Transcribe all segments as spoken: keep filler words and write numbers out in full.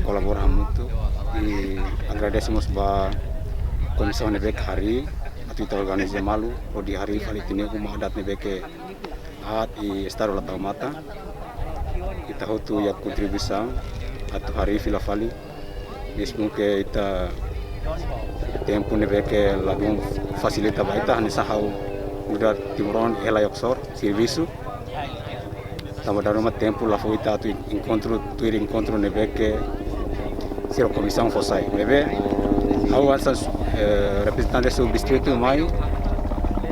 Kolabora hamutuk, i agradese mós ba komisaun ne'ebé ke harii atu ita organiza malu, hodi harii fali ita-nia uma adat ne'ebé ke aat i estadu la tau matan. Ita hotu iha kontribuisaun atu harii fila fali. Mezmu ke ita tempu ne'ebé ke ladún fasilita ba ita, hanesan ha'u nu'udar timoroan hela iha Oxford servisu. Tanba dala ruma tempu la fó ita atu enkontru, tuir enkontru ne'ebé ke sira komisaun fó sai. Ne'ebé ha'u hanesan, eh, reprezentante subdistritu mai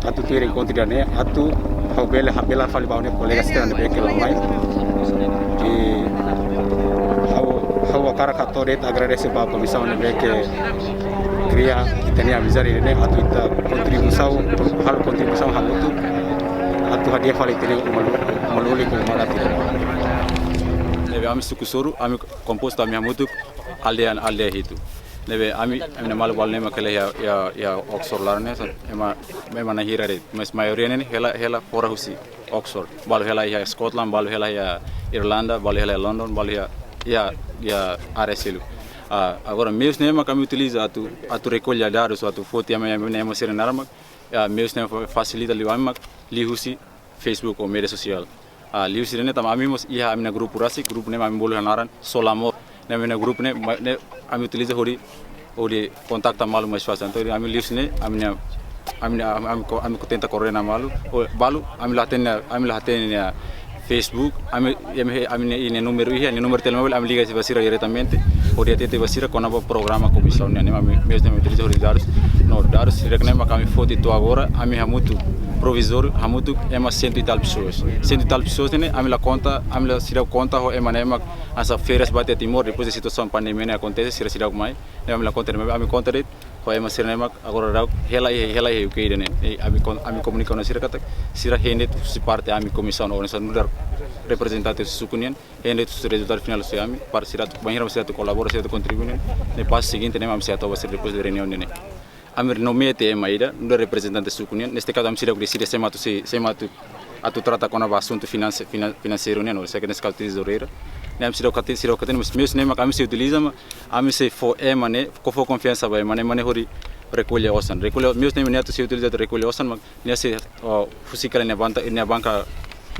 atu tuir enkontru ida-ne'e, atu ha'u bele habelar fali ba ha'u-nia kolega sira ne'ebé ke la mai. I ha'u, ha'u hakarak hato'o de'it agradese ba komisaun ne'ebé ke kria ita-nia amizade ne'e, atu ita kontribuisaun, halo kontribuisaun hamutuk atu hadi'a fali ita-nia uma lu-, uma lulik ho uma adat. Ne'ebé ami suku Soru, ami kompostu ami hamutuk aldeia, aldeia hitu. Ne'ebé ami, ami-nia maluk balu ne'e mak hela iha, iha, iha Oxford laran ne'e, ema, ema na'in hira de'it. Mas maioria ne'e hela, hela fora husi Oxford. Balu hela iha Scotland, balu hela iha Irlanda, balu hela iha London, balu iha, iha, iha área seluk. Ah, agora meius ne'e mak ami utiliza atu, atu rekolla dadus, atu foti ami, ami, ami sira-nia naran mak, ah, meius ne'e fa-, fasilita liu ami mak liuhusi Facebook ou média sosiál. Ah, liuhusi ne'e tanba ami mós iha ami-nia grupu rasik, grupu ne'e mak ami bolu hanaran Solamor. Ne'e ami-nia grupu ne'e, ma-, ne'e ami utiliza hodi, hodi kontakta malu mais fasil. Entaun ami liuhusi ne'e, ami-nia, ami-nia, ami, ami ko-, ami ko tenta koordena malu. Ou balu, ami la hatene, ami la hatene nia Facebook, ami, ami, ami-nia, nia númeru iha, nia númeru telemóvel, ami liga ba sira diretamente. Hodi hatete ba sira kona-ba programa komisaun nian, ami, meius ne'e ami utiliza hodi dadus. No, dadus sira ne'e mak ami foti to'o agora, ami hamutuk provizóriu, hamutuk ema cento e tal pessoas. Cento e tal pessoas ne'e, ami la konta, ami la seidauk konta ho ema ne'e mak hanesan férias bá tiha Timor, depois de situasaun pandemia ne'e akontese, sira seidauk mai. Ne'e ami la konta, ami konta de'it ho ema sira ne'e mak agora daudaun hela iha, hela iha U K ida-ne'e. I ami kon-, ami komunika ona sira katak, sira hein de'it husi parte ami komisaun, ou hanesan nu'udar reprezentante suku nian, hein de'it husi rezultadu finál husi ami, para sira atu, bainhira sira atu kolabora, sira atu kontribui ne'e, ne'e pasu seguinte ne'e mak ami sei hato'o ba sira depois de reuniaun ne'e. Ami nomeia tiha ema ida, nu'udar reprezentante suku nian. Neste kazu ami seidauk deside sé mak atu, sé, sé mak atu, atu trata kona-ba asuntu finanse-, finan-, finanseiru nian, ou seja, neste kazu tezoureira. Ne'e ami seidauk hatene, seidauk hatene, mas meius ne'e mak ami sei utiliza, mak ami sei fó ema ne'e, ko fó konfiansa ba ema ne'e, ema ne'e hodi rekolla osan. Rekolla, meius ne'e mak nia atu sei utiliza atu rekolla osan, mak nia sei, oh, husik hela nia banka, nia banka,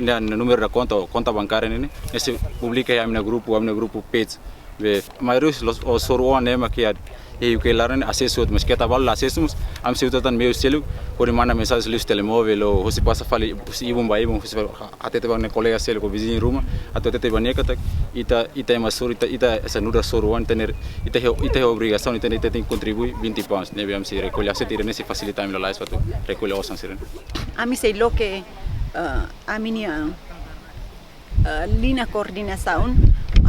nia númeru da konta, ou konta bankária ne'e, nia sei publika iha ami-nia grupu, ami-nia grupu page. Be, maioria loos, ou Soru oan ne'e mak iha, iha U K laran ne'e asesu hotu, mas keta balu la asesu, mas ami sei uza tan meius seluk, hodi manda mensajen liuhusi telemóvel, ou husi pasa fali, husi ibun ba ibun, husi fali, hatete ba nia kolega seluk, ou viziñu ruma, atu hatete ba nia katak, ita, ita ema Soru, ita, ita hanesan nu'udar Soru oan, ita ne'e, ita iha, ita iha obrigasaun, ita ne'e, ita tenke kontribui vinte pounds, ne'ebé ami sei rekolla, asesu ida-ne'e sei fasilita ami lalais ba atu rekolla osan sira-ne'e. Ami sei loke, eh, ami-nia, eh, liña koordenasaun,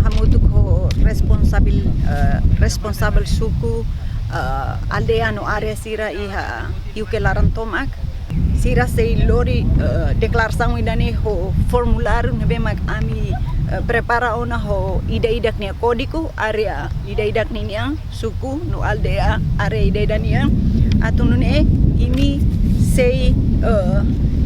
hamutuk ho responsavel, eh, responsavel suku, eh, aldeia no área sira iha U K laran tomak. Sira sei lori, eh, deklarasaun ida-ne'e ho formuláriu ne'ebé mak ami, eh, prepara ona ho ida-idak nia kódigu área ida-idak ninian, suku no aldeia área ida-idak nian. Atu nune'e imi sei, eh,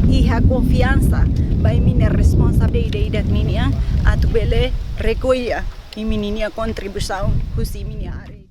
iha konfiansa ba imi-nia responsavel ida-idak ninian atu bele rekolla imi-nia kontribuisaun husi imi-nia área.